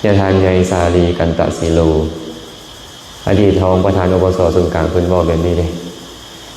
ຍາທ່ານໃຫຍ່ສາລີກັນຕະສີໂລ ອະດີດຮອງປະທານ ອບສ ສູນກາງ ເພິ່ນເວົ້າແບບນີ້ເດ້: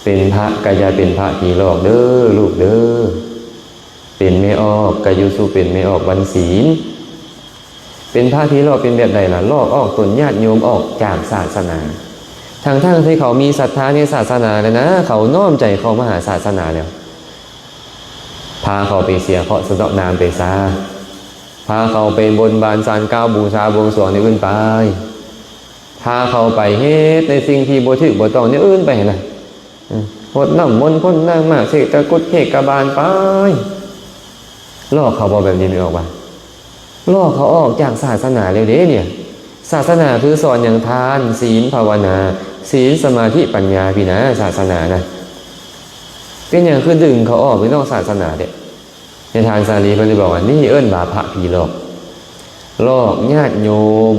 ເປັນພະກະຢ່າເປັນພະຜີຫຼອກເດີ້ລູກເດີ້, ເປັນແມ່ອອກກະຢູ່ສູ່ເປັນແມ່ອອກວັນສິນ. ເປັນພະຜີຫຼອກເປັນແບບໃດລະ? ຫຼອກອອກຕົນຍາດໂຍມອອກຈາກສາສະໜາ ທັງໆທີ່ເຂົາມີສັດທາໃນສາສະໜາແລ້ວນະ, ເຂົານ້ອມໃຈເຂົ້າມາຫາສາສະໜາແລ້ວ ພາເຂົາໄປເສຍເຄາະສະເນາະນາມໄປຊາ, ພາເຂົາໄປບົນບານສານກ່າວບູຊາບວງສວງແນວອື່ນໄປ, ພາເຂົາໄປເຮັດໃນສິ່ງທີ່ບໍ່ຖືກບໍ່ຕ້ອງແນວອື່ນໄປຫັ້ນນະ, ອືມ ຫົດນ້ຳມົນພົນນາງໝາກເສກຕະກຸດເຄກະບານໄປ. ຫຼອກເຂົາບໍ່ແບບນີ້ ແມ່ອອກວ່າ? ຫຼອກເຂົາອອກຈາກສາສະໜາແລ້ວເດ້ເນຍ. ສາສະໜາຄືສອນຫຍັງ? ທານ, ສີນ, ພາວະນາ, ສີນ, ສະມາທິ, ປັນຍາພີນາ, ສາສະໜານະ. ເປັນຫຍັງຄືດຶງເຂົາອອກໄປນອກສາສະໜາເດ? ຍາທ່ານສາລີເພິ່ນເລີຍບອກວ່າ ນີ້ເອີ້ນວ່າພະຜີຫຼອກ, ຫຼອກຍາດໂຍມ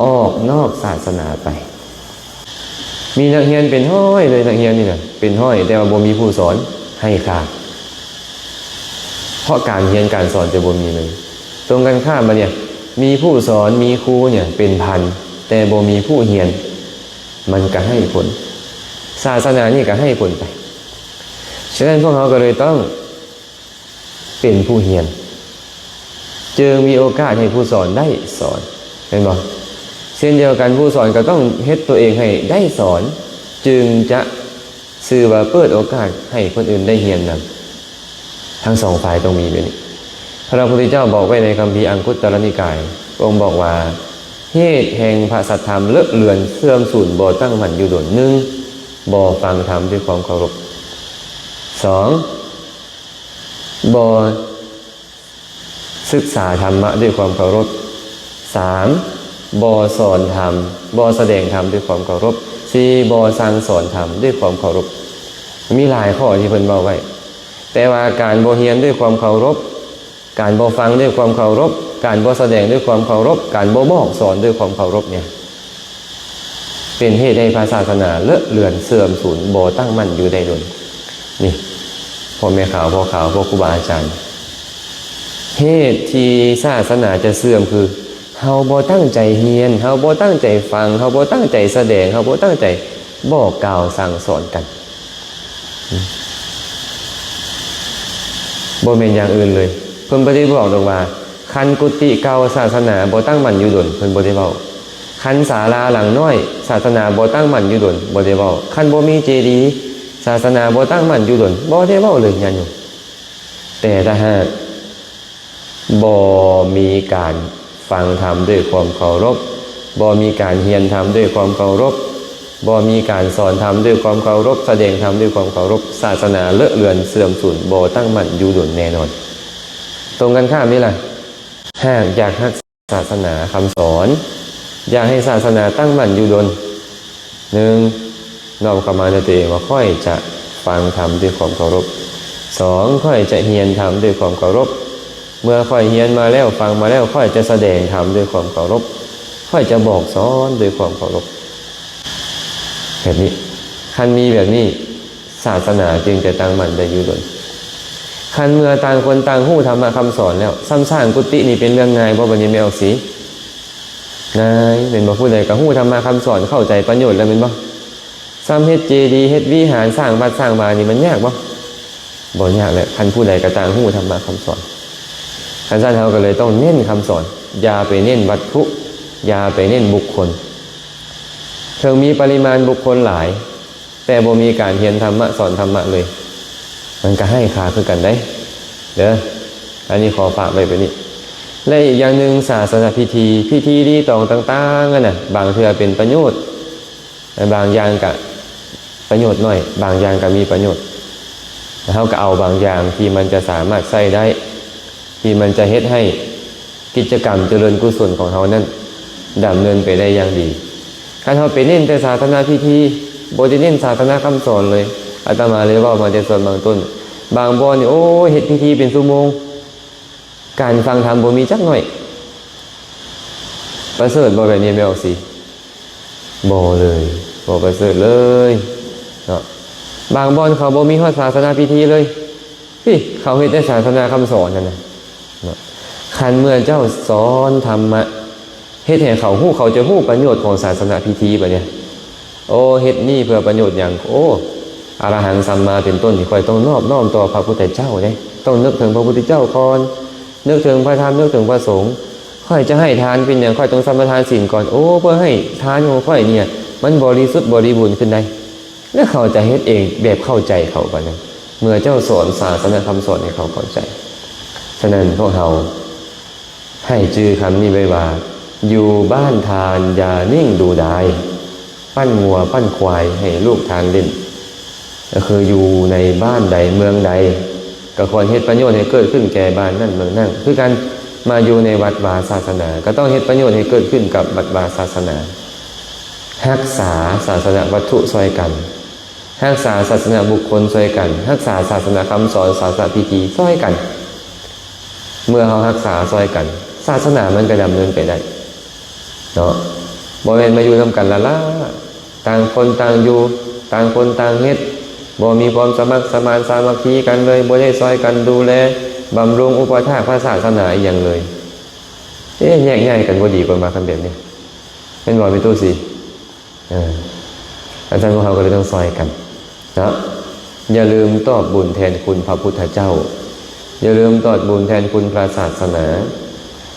ອອກນອກສາສະໜາໄປ. ມີນັກຮຽນເປັນຮ້ອຍເລີຍ, ນັກຮຽນນີ້ນະເປັນຮ້ອຍ ແຕ່ວ່າບໍ່ມີຜູ້ສອນໃຫ້ຄ່າ, ເພາະການຮຽນການສອນຈະບໍ່ມີເລີຍ. ຕົງກັນຂ້າມບາດນີ້ ມີຜູ້ສອນ, ມີຄູເນຍເປັນພັນ ແຕ່ບໍ່ມີຜູ້ຮຽນ, ມັນກະໄຮ້ຜົນ, ສາສະໜານີ້ກະໄຮ້ຜົນໄປ. ສະນັ້ນພວກເຮົາກໍເລີຍຕ້ອງ ເປັນຜູ້ຮຽນ ຈຶ່ງມີໂອກາດໃຫ້ຜູ້ສອນໄດ້ສອນ ແມ່ນບໍ່? ເຊັ່ນດຽວກັນ ຜູ້ສອນກໍຕ້ອງເຮັດຕົວເອງໃຫ້ໄດ້ສອນ ຈຶ່ງຈະຊື່ວ່າເປີດໂອກາດໃຫ້ຄົນອື່ນໄດ້ຮຽນນຳ. ທັງສອງຝ່າຍຕ້ອງມີແບບນີ້. ພະພຸດທະເຈົ້າບອກໄວ້ໃນຄຳພີອັງຄຸດຕະລະນິກາຍ, ພະອົງບອກວ່າ ເຫດແຫ່ງພະສັດທຳເລາະເລືອນເສື່ອມສູນບໍ່ຕັ້ງໝັ້ນຢູ່ດົນ, ໜຶ່ງ ບໍ່ຟັງທຳດ້ວຍຄວາມເຄົາລົບ, ສອງ ບໍ່ສຶກສາທຳມະດ້ວຍຄວາມເຄົາລົບ, ສາມ ບໍ່ສອນທຳ, ບໍ່ສະແດງທຳດ້ວຍຄວາມເຄົາລົບ, ສີ່ ບໍ່ສັ່ງສອນທຳດ້ວຍຄວາມເຄົາລົບ. ມີຫຼາຍຂໍ້ທີ່ເພິ່ນເວົ້າໄວ້, ແຕ່ວ່າການບໍ່ຮຽນດ້ວຍຄວາມເຄົາລົບ, ການບໍ່ຟັງດ້ວຍຄວາມເຄົາລົບ, ການບໍ່ສະແດງດ້ວຍຄວາມເຄົາລົບ, ການບໍ່ບອກສອນດ້ວຍຄວາມເຄົາລົບເນຍ ເປັນເຫດໃຫ້ພະສາສະໜາເລາະເລືອນເສື່ອມສູນ ບໍ່ຕັ້ງໝັ້ນຢູ່ໄດ້ດົນ. ນີ້ ພໍ່ແມ່ຂາວ ພໍ່ຂາວ ພວກຄູບາອາຈານ, ເຫດທີ່ສາສະໜາຈະເສື່ອມຄື ເຮົາບໍ່ຕັ້ງໃຈຮຽນ, ເຮົາບໍ່ຕັ້ງໃຈຟັງ, ເຮົາບໍ່ຕັ້ງໃຈສະແດງ, ເຮົາບໍ່ຕັ້ງໃຈບອກກ່າວສັ່ງສອນກັນ. ບໍ່ແມ່ນຢ່າງອື່ນເລີຍ. ເພິ່ນບໍ່ໄດ້ບອກດອກວ່າ ຄັນກຸຕິເກົ່າສາສະໜາບໍ່ຕັ້ງໝັ້ນຢູ່ດົນ, ເພິ່ນບໍ່ໄດ້ເວົ້າ. ຄັນສາລາຫຼັງນ້ອຍສາສະໜາບໍ່ຕັ້ງໝັ້ນຢູ່ດົນ, ບໍ່ໄດ້ເວົ້າ. ຄັນບໍ່ມີເຈດີ ສາສະໜາບໍ່ຕັ້ງໝັ້ນຢູ່ດົນ, ບໍ່ໄດ້ເວົ້າເລີຍ ຍາດໂຍມ. ແຕ່ຖ້າຫາກ ບໍ່ມີການຟັງທຳດ້ວຍຄວາມເຄົາລົບ, ບໍ່ມີການຮຽນທຳດ້ວຍຄວາມເຄົາລົບ, ບໍ່ມີການສອນທຳດ້ວຍຄວາມເຄົາລົບ, ສະແດງທຳດ້ວຍຄວາມເຄົາລົບ, ສາສະໜາເລາະເລືອນເສື່ອມສູນ ບໍ່ຕັ້ງໝັ້ນຢູ່ດົນແນ່ນອນ. ຕົງກັນຂ້າມນີ້ລະ, ຫາກຢາກຮັກສາສະໜາຄຳສອນ, ຢາກໃຫ້ສາສະໜາຕັ້ງໝັ້ນຢູ່ດົນ, ໜຶ່ງ ນ້ອມເຂົ້າມາໃນຕົວເອງວ່າ ຂ້ອຍຈະຟັງທຳດ້ວຍຄວາມເຄົາລົບ. ສອງ ຂ້ອຍຈະຮຽນທຳດ້ວຍຄວາມເຄົາລົບ. ເມື່ອຂ້ອຍຮຽນມາແລ້ວ, ຟັງມາແລ້ວ, ຂ້ອຍຈະສະແດງທຳດ້ວຍຄວາມເຄົາລົບ. ຂ້ອຍຈະບອກສອນດ້ວຍຄວາມເຄົາລົບ. ແບບນີ້, ຄັນມີແບບນີ້, ສາສະໜາຈຶ່ງຈະຕັ້ງໝັ້ນໄດ້ຢູ່ດົນ. ຄັນເມື່ອຕ່າງຄົນຕ່າງຮູ້ທຳມະຄຳສອນແລ້ວ, ຊ່ຳສ້າງກຸຕິນີ້ເປັນເລື່ອງງ່າຍບໍ່? ບັດນີ້ແມ່ອອກສີ ງ່າຍແມ່ນບໍ່? ຜູ້ໃດກໍຮູ້ທຳມະຄຳສອນ, ເຂົ້າໃຈປະໂຫຍດແລ້ວແມ່ນບໍ່? ຊ່ຳເຮັດເຈດີ, ເຮັດວິຫານ, ສ້າງວັດສ້າງວານີ້ມັນຍາກບໍ່? ບໍ່ຍາກແຫຼະ, ຄັນຜູ້ໃດກໍຕ່າງຮູ້ທຳມະຄຳສອນ. ຄັນຊັ້ນເຮົາກໍເລີຍຕ້ອງເນັ້ນຄຳສອນ, ຢ່າໄປເນັ້ນວັດຖຸ, ຢ່າໄປເນັ້ນບຸກຄົນ. ເຖິງມີປະລິມານບຸກຄົນຫຼາຍ, ແຕ່ບໍ່ມີການຮຽນທຳມະ, ສອນທຳມະເລີຍ, ມັນກໍໄຮ້ຄ່າຄືກັນເດ້ ເດີ. ອັນນີ້ຂໍຝາກໄວ້ແບບນີ້. ແລະ ອີກຢ່າງໜຶ່ງ, ສາສະນະພິທີ, ພິທີລີຕອງຕ່າງໆ ຫັ້ນນະ, ບາງເທື່ອເປັນປະໂຫຍດ, ບາງຢ່າງກະປະໂຫຍດໜ້ອຍ, ບາງຢ່າງກະມີປະໂຫຍດ. ເຮົາກະເອົາບາງຢ່າງທີ່ມັນຈະສາມາດໃຊ້ໄດ້, ທີ່ມັນຈະເຮັດໃຫ້ ກິດຈະກຳຈະເລີນກຸສົນຂອງເຮົານັ້ນ ດຳເນີນໄປໄດ້ຢ່າງດີ. ຄັນເຮົາໄປເນັ້ນແຕ່ສາສະນະພິທີ, ບໍ່ໄດ້ເນັ້ນສາສະນະຄຳສອນເລີຍ, ອາດຕະມາເລີຍເວົ້າມາແຕ່ສ່ວນບາງຕົ້ນ, ບາງບ່ອນນີ້, ໂອ້ຍ, ເຮັດພິທີເປັນຊົ່ວໂມງ, ການຟັງທຳບໍ່ມີຈັກໜ້ອຍ. ປະເສີດບໍ່ແບບນີ້, ແມ່ອອກສີ? ບໍ່ເລີຍ, ບໍ່ປະເສີດເລີຍເນາະ. ບາງບ່ອນເຂົາບໍ່ມີຮອດສາສະນະພິທີເລີຍ. ພີ້ ເຂົາເຮັດແຕ່ສາສະໜາຄຳສອນຫັ້ນນະເນາະ. ເ ຄັນເມື່ອເຈົ້າສອນທຳມະ ເຮັດໃຫ້ເຂົາຮູ້ ເຂົາຈະຮູ້ປະໂຫຍດຂອງສາສະນະພິທີບາດນີ້. ໂອ້ ເຮັດນີ້ເພື່ອປະໂຫຍດຫຍັງ? ໂອ້ ອະລະຫັງສຳມາເປັນຕົ້ນນີ້ ຂ້ອຍຕ້ອງນອບນ້ອມຕໍ່ພະພຸດທະເຈົ້າເດ້ ຕ້ອງນຶກເຖິງພະພຸດທະເຈົ້າກ່ອນ ນຶກເຖິງພະທຳ ນຶກເຖິງພະສົງ. ຂ້ອຍຈະໃຫ້ທານເປັນຫຍັງ? ຂ້ອຍຕ້ອງສະມາທານສິນກ່ອນ. ໂອ້ ເພື່ອໃຫ້ທານຂອງຂ້ອຍນີ້ ມັນບໍລິສຸດບໍລິບູນຂຶ້ນໄດ້. ແລ້ວເຂົາຈະເຮັດເອງແບບເຂົ້າໃຈເຂົາບາດນັ້ນ ເມື່ອເຈົ້າສອນສາສະນະຄຳສອນໃຫ້ເຂົາເຂົ້າໃຈ. ສະນັ້ນພວກເຮົາໃຫ້ຈື່ຄຳນີ້ໄວ້ວ່າ ຢູ່ບ້ານທ່ານຢ່ານິ່ງດູດາຍ ປັ້ນງົວປັ້ນຄວາຍໃຫ້ລູກທ່ານຫຼິ້ນ ກໍຄືຢູ່ໃນບ້ານໃດເມືອງໃດ ກໍຄວນເຮັດປະໂຫຍດໃຫ້ເກີດຂຶ້ນແກ່ບ້ານນັ້ນເມືອງນັ້ນ. ຄືກັນ ມາຢູ່ໃນວັດວາສາສະໜາ ກໍຕ້ອງເຮັດປະໂຫຍດໃຫ້ເກີດຂຶ້ນກັບວັດວາສາສະໜາ. ຮັກສາສາສະນະວັດຖຸຊ່ອຍກັນ, ຮັກສາສາສະນະບຸກຄົນຊ່ອຍກັນ, ຮັກສາສາສະນະຄຳສອນ, ສາສະນະພິທີຊ່ອຍກັນ. ເມື່ອເຮົາຮັກສາຊ່ອຍກັນ, ສາສະໜາມັນກໍດຳເນີນໄປໄດ້ເນາະ. ບໍ່ແມ່ນມາຢູ່ນຳກັນລ້າໆ, ຕ່າງຄົນຕ່າງຢູ່, ຕ່າງຄົນຕ່າງເຮັດ, ບໍ່ມີຄວາມສະໝັກສະໝານສາມັກຄີກັນເລີຍ, ບໍ່ໄດ້ຊ່ອຍກັນດູແລບຳລຸງອຸປະຖາກພະສາສະໜາອີ່ຫຍັງເລີຍ. ເອະ ແຍກຍ້າຍກັນບໍ່ດີກວ່າມາຄັນແບບນີ້ ແມ່ນບໍ່ແມ່ຕູ້ສີ? ເອີ ອັນຊັ້ນພວກເຮົາກໍເລີຍຕ້ອງຊ່ອຍກັນເນາະ. ຢ່າລືມຕອບບຸນແທນຄຸນພະພຸດທະເຈົ້າ, ຢ່າລືມຕອບບຸນແທນຄຸນພະສາສະໜາ,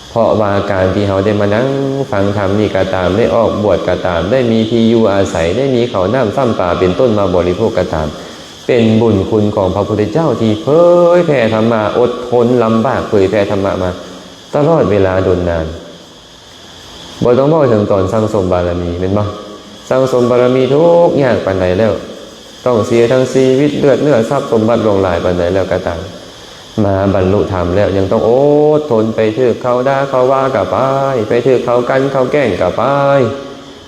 ເພາະວ່າການທີ່ເຮົາໄດ້ມານັ່ງຟັງທຳນີ້ກໍຕາມ, ໄດ້ອອກບວດກໍຕາມ, ໄດ້ມີທີ່ຢູ່ອາໄສ, ໄດ້ມີເຂົ້ານ້ຳຊ້ຳປາເປັນຕົ້ນມາບໍລິໂພກກໍຕາມ, ເປັນບຸນຄຸນຂອງພະພຸດທະເຈົ້າທີ່ເຜີຍແຜ່ທຳມະ, ອົດທົນລຳບາກເຜີຍແຜ່ທຳມະມາຕະຫຼອດເວລາດົນນານ. ບໍ່ຕ້ອງເວົ້າເຖິງຕອນສັ່ງສົມບາລະມີ ແມ່ນບໍ່? ສັ່ງສົມບາລະມີທຸກຍາກປານໃດແລ້ວ, ຕ້ອງເສຍທັງຊີວິດ, ເລືອດເນື້ອ, ຊັບສົມບັດຫຼວງຫຼາຍປານໃດແລ້ວກໍຕາມ, ມາບັນລຸທຳແລ້ວ ຍັງຕ້ອງອົດທົນ, ໄປຖືກເຂົາດ່າເຂົາວ່າກໍໄປ, ໄປຖືກເຂົາກັ່ນເຂົາແກ້ງກໍໄປ,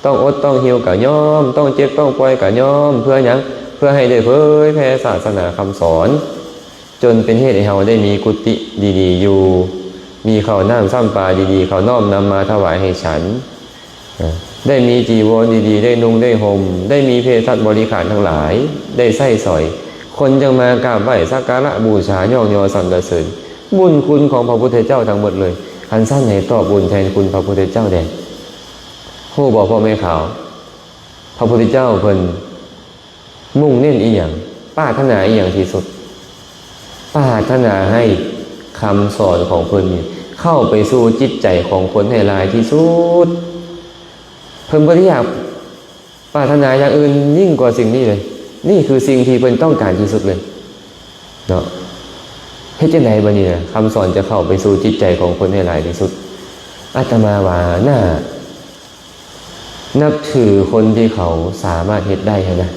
ຕ້ອງອົດຕ້ອງຫິວກໍຍອມ, ຕ້ອງເຈັບຕ້ອງປ່ວຍກໍຍອມ. ເພື່ອຫຍັງ? ເພື່ອໃຫ້ໄດ້ເຜີຍແຜ່ສາສະໜາຄຳສອນ. ຈົນເປັນເຫດໃຫ້ເຮົາໄດ້ມີກຸຕິດີໆຢູ່, ມີເຂົ້ານ້ຳຊ້ຳປາດີໆ ເຂົານ້ອມນຳມາຖວາຍໃຫ້ສັນ, ໄດ້ມີຈີວອນດີໆ ໄດ້ນຸ່ງໄດ້ຫົ່ມ, ໄດ້ມີເພສັດບໍລິຂານທັງຫຼາຍ ໄດ້ໃຊ້ສອຍ, ຄົນຈຶ່ງມາກາບໄຫວ້ສັກກາລະບູຊາ ຍ້ອງຍໍສັນລະເສີນ. ບຸນຄຸນຂອງພະພຸດທະເຈົ້າທັງໝົດເລີຍ. ຄັນຊັ້ນໃຫ້ຕອບບຸນແທນຄຸນພະພຸດທະເຈົ້າແດ່. ຮູ້ບໍ່ ພວກແມ່ຂາວ? ພະພຸດທະເຈົ້າເພິ່ນ ມຸ່ງເນັ້ນອີ່ຫຍັງ? ປາດຖະໜາອີ່ຫຍັງທີ່ສຸດ? ປາດຖະໜາໃຫ້ຄຳສອນຂອງເພິ່ນນີ້ເຂົ້າໄປສູ່ຈິດໃຈຂອງຄົນໃຫ້ຫຼາຍທີ່ສຸດ. ເພິ່ນບໍ່ໄດ້ຢາກປາດຖະໜາຢ່າງອື່ນຍິ່ງກວ່າສິ່ງນີ້ເລີຍ. ນີ້ຄືສິ່ງທີ່ເພິ່ນຕ້ອງການທີ່ສຸດເລີຍເນາະ. ເຮັດຈັ່ງໃດບາດນີ້ນະ ຄຳສອນຈະເຂົ້າໄປສູ່ຈິດໃຈຂອງຄົນໃຫ້ຫຼາຍທີ່ສຸດ? ອາດຕະມາວ່າໜ້າ ນັບຖືຄົນທີ່ເຂົາສາມາດເຮັດໄດ້ຫັ້ນນະ,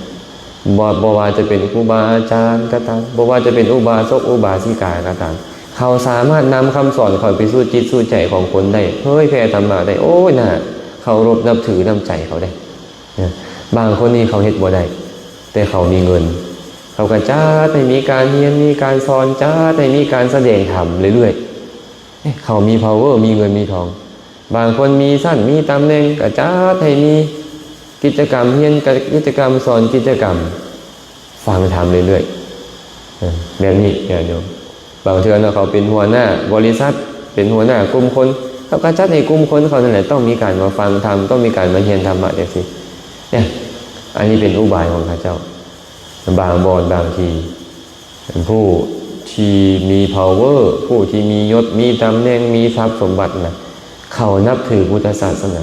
ບໍ່ ບໍ່ວ່າຈະເປັນຄູບາອາຈານກໍຕາມ, ບໍ່ວ່າຈະເປັນອຸບາສົກອຸບາສິກາກໍຕາມ, ເຂົາສາມາດນຳຄຳສອນເຂົ້າໄປສູ່ຈິດສູ່ໃຈຂອງຄົນໄດ້, ເຜີຍແຜ່ທຳມະໄດ້. ໂອ້ຍ ໜ້າເຄົາລົບນັບຖືນ້ຳໃຈເຂົາເດ້. ບາງຄົນນີ້ເຂົາເຮັດບໍ່ໄດ້, ແຕ່ເຂົາມີເງິນ, ເຂົາກໍຈັດໃຫ້ມີການຮຽນ, ມີການສອນ, ຈັດໃຫ້ມີການສະແດງທຳເລື້ອຍໆ. ເອີ ເຂົາມີພາວເວີ ມີເງິນມີທອງ. ບາງຄົນມີຊັ້ນ ມີຕຳແໜ່ງ ກໍຈັດໃຫ້ມີກິດຈະກຳຮຽນ ກິດຈະກຳສອນ ກິດຈະກຳຟັງທຳເລື້ອຍໆ ເອີ ແບບນີ້ ຍາດໂຍມ. ບາງເທື່ອເນາະ ເຂົາເປັນຫົວໜ້າບໍລິສັດ ເປັນຫົວໜ້າກຸ່ມຄົນ ເຂົາກໍຈັດໃຫ້ກຸ່ມຄົນເຂົານັ້ນແຫຼະ ຕ້ອງມີການມາຟັງທຳ ຕ້ອງມີການມາຮຽນທຳມະຈັ່ງຊີ້. ອັນນີ້ເປັນອຸບາຍຂອງເຂົາເຈົ້າ. ບາງບ່ອນບາງທີ ຜູ້ທີ່ມີພາວເວີ ຜູ້ທີ່ມີຍົດ ມີຕຳແໜ່ງ ມີຊັບສົມບັດນະ ເຂົານັບຖືພຸດທະສາສະໜາ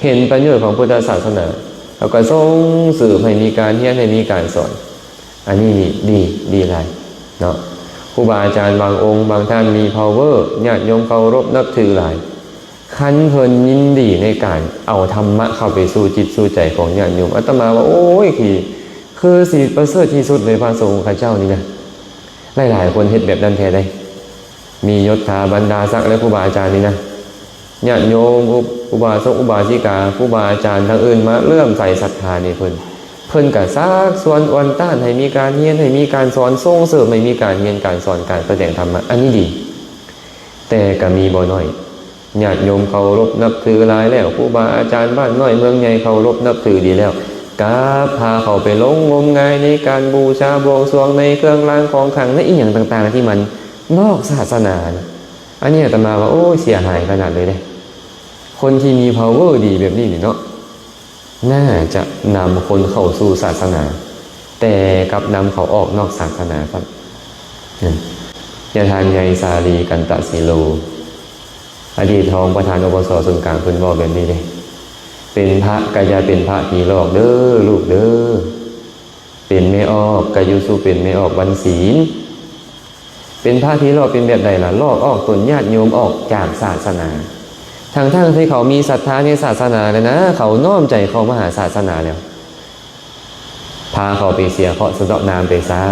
ເຫັນປະໂຫຍດຂອງພຸດທະສາສະໜາ ເຂົາກໍສົ່ງສືບໃຫ້ມີການຮຽນ ໃຫ້ມີການສອນ. ອັນນີ້ນີ້ ດີ ດີຫຼາຍເນາະ. ຄູບາອາຈານບາງອົງບາງທ່ານມີພາວເວີ ຍາດໂຍມເຄົາລົບນັບຖືຫຼາຍ. ຄັນເພິ່ນຍິນດີໃນການເອົາທຳມະເຂົ້າໄປສູ່ຈິດສູ່ໃຈຂອງຍາດໂຍມ, ອາດຕະມາວ່າ ໂອ້ຍ ຄື ຄືຊິປະເສີດທີ່ສຸດເລີຍ ພະສົງຂະເຈົ້ານີ້ນະ. ຫຼາຍໆຄົນເຮັດແບບນັ້ນແທ້ໃດ໋, ມີຍົດຖາບັນດາສັກແລະຄູບາອາຈານນີ້ນະ. ຍາດໂຍມ ອຸ ອຸບາສົກອຸບາສິກາ ຄູບາອາຈານທາງອື່ນມາເຫຼື້ອມໃສສັດທາໃນເພິ່ນ, ເພິ່ນກະຊັກຊວນອວນຕ້ານໃຫ້ມີການຮຽນ ໃຫ້ມີການສອນ, ສົ່ງເສີມໃຫ້ມີການຮຽນການສອນ ການສະແດງທຳມະ, ອັນນີ້ດີ. ແຕ່ກໍມີບໍ່ໜ້ອຍ ຍາດໂຍມເຄົາລົບນັບຖືຫຼາຍແລ້ວ, ຄູບາອາຈານບ້ານນ້ອຍເມືອງໃຫຍ່ເຄົາລົບນັບຖືດີແລ້ວ, ກັບພາເຂົາໄປຫຼົງງົມງາຍໃນການບູຊາບວງສວງໃນເຄື່ອງລາງຂອງຂລັງ ໃນອີ່ຫຍັງຕ່າງໆທີ່ມັນນອກສາສະໜານະ. ອັນນີ້ອາດຕະມາວ່າ ໂອ້ຍ ເສຍຫາຍຂະໜາດເລີຍເດ້. ຄົນທີ່ມີພາວເວີດີແບບນີ້ນີ້ເນາະ ໜ້າຈະນຳຄົນເຂົ້າສູ່ສາສະໜາ ແຕ່ກັບນຳເຂົາອອກນອກສາສະໜາຊ້ຳ. ຍາທ່ານໃຫຍ່ສາລີ ກັນຕະສີໂລ ອະດີດຮອງປະທານ ອບສ ສູນກາງ ເພິ່ນເວົ້າແບບນີ້ເດ້: ເປັນພະກະຢ່າເປັນພະຜີຫຼອກເດີ້ລູກເດີ້. ເປັນແມ່ອອກກະຢູ່ສູ່ເປັນແມ່ອອກວັນສິນ. ເປັນພະຜີຫຼອກເປັນແບບໃດລະ? ຫຼອກອອກຕົນຍາດໂຍມອອກຈາກສາສະໜາ ທັງໆທີ່ເຂົາມີສັດທາໃນສາສະໜາແລ້ວນະ, ເຂົານ້ອມໃຈເຂົ້າມາຫາສາສະໜາແລ້ວ. ພາເຂົາໄປເສຍເຄາະສະເດາະນາມໄປຊະ,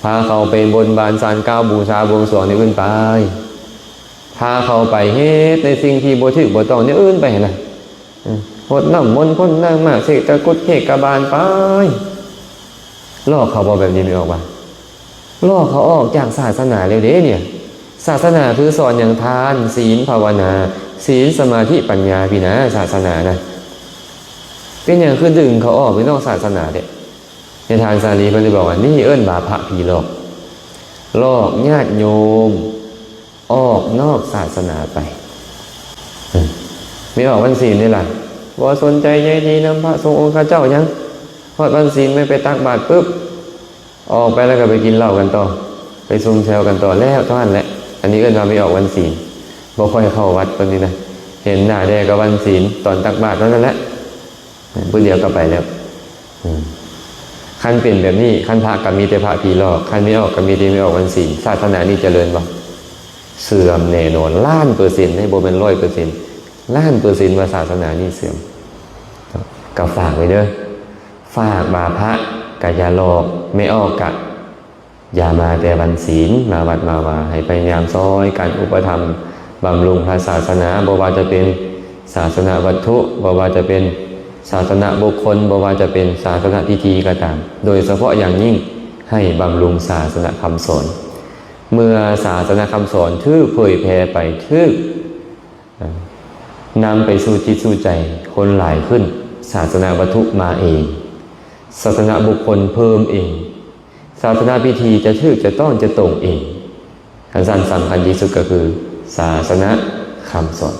ພາເຂົາໄປບົນບານສານກ່າວບູຊາບວງສວງແນວອື່ນໄປ, ພາເຂົາໄປເຮັດໃນສິ່ງທີ່ບໍ່ຖືກບໍ່ຕ້ອງແນວອື່ນໄປຫັ້ນນະ. ອືມ ຫົດນ້ຳມົນພົ້ນນ້ຳໝາກ ເສກຕະກຸດເຂກກະບານໄປ. ຫຼອກເຂົາບໍ່ແບບນີ້ ແມ່ອອກວ່າ? ຫຼອກເຂົາອອກຈາກສາສະໜາແລ້ວເດ້ເນຍ. ສາສະໜາຄືສອນຫຍັງທ່ານ? ສິນ ພາວະນາ, ສິນ ສະມາທິ ປັນຍາ ພີ້ນາ ສາສະໜານະ. ເປັນຫຍັງຄືດຶງເຂົາອອກໄປນອກສາສະໜາເດ້? ຍາທ່ານສາລີເພິ່ນໄດ້ບອກວ່າ ນີ້ເອີ້ນວ່າພະຜີຫຼອກ, ຫຼອກຍາດໂຍມ ອອກນອກສາສະໜາໄປ. ເອີ ແມ່ອອກວັນສິນນີ້ລະ ບໍ່ສົນໃຈໃຍດີນຳພະສົງອົງຄະເຈົ້າຫຍັງ, ຮອດວັນສິນແມ່ນໄປຕັກບາດປຶບ ອອກໄປແລ້ວກໍໄປກິນເຫຼົ້າກັນຕໍ່ ໄປຊຸມແຊວກັນຕໍ່ ແລ້ວເທົ່ານັ້ນແຫຼະ. ອັນນີ້ເອີ້ນວ່າແມ່ອອກວັນສິນ, ບໍ່ຄ່ອຍເຂົ້າວັດປານນີ້ນະ. ເຫັນໜ້າແດ່ກໍວັນສິນ ຕອນຕັກບາດເທົ່ານັ້ນແຫຼະ. ມື້ດຽວກໍໄປແລ້ວ. ອືມ ຄັນເປັນແບບນີ້ ຄັນພະກໍມີແຕ່ພະຜີຫຼອກ, ຄັນແມ່ອອກກໍມີແຕ່ແມ່ອອກວັນສິນ, ສາສະໜານີ້ຈະເລີນບໍ່? ເສື່ອມແນ່ນອນ ລ້ານເປີເຊັນເດ້, ບໍ່ແມ່ນຮ້ອຍເປີເຊັນ, ລ້ານເປີເຊັນວ່າສາສະໜານີ້ເສື່ອມ. ກໍຝາກໄວ້ເດີ້, ຝາກວ່າພະກໍຢ່າຫຼອກ, ແມ່ອອກກໍ ຢ່າມາແຕ່ວັນສິນ ມາວັດມາວາ ໃຫ້ພະຍາຍາມຊ່ອຍກັນອຸປະຖຳບຳລຸງພະສາສະໜາ, ບໍ່ວ່າຈະເປັນສາສະນະວັດຖຸ, ບໍ່ວ່າຈະເປັນສາສະນະບຸກຄົນ, ບໍ່ວ່າຈະເປັນສາສະນະພິທີກໍຕາມ, ໂດຍສະເພາະຢ່າງຍິ່ງໃຫ້ບຳລຸງສາສະນະຄຳສອນ. ເມື່ອສາສະນະຄຳສອນຖືກເຜີຍແຜ່ໄປ, ຖືກ ນຳໄປສູ່ຈິດສູ່ໃຈຄົນຫຼາຍຂຶ້ນ, ສາສະນະວັດຖຸມາເອງ, ສາສະນະບຸກຄົນເພີ່ມເອງ, ສາສະນະພິທີຈະຖືກຈະຕ້ອງຈະຕົງເອງ. ອັນສຳຄັນທີ່ສຸດກໍຄືສາສະນະຄຳສອນ.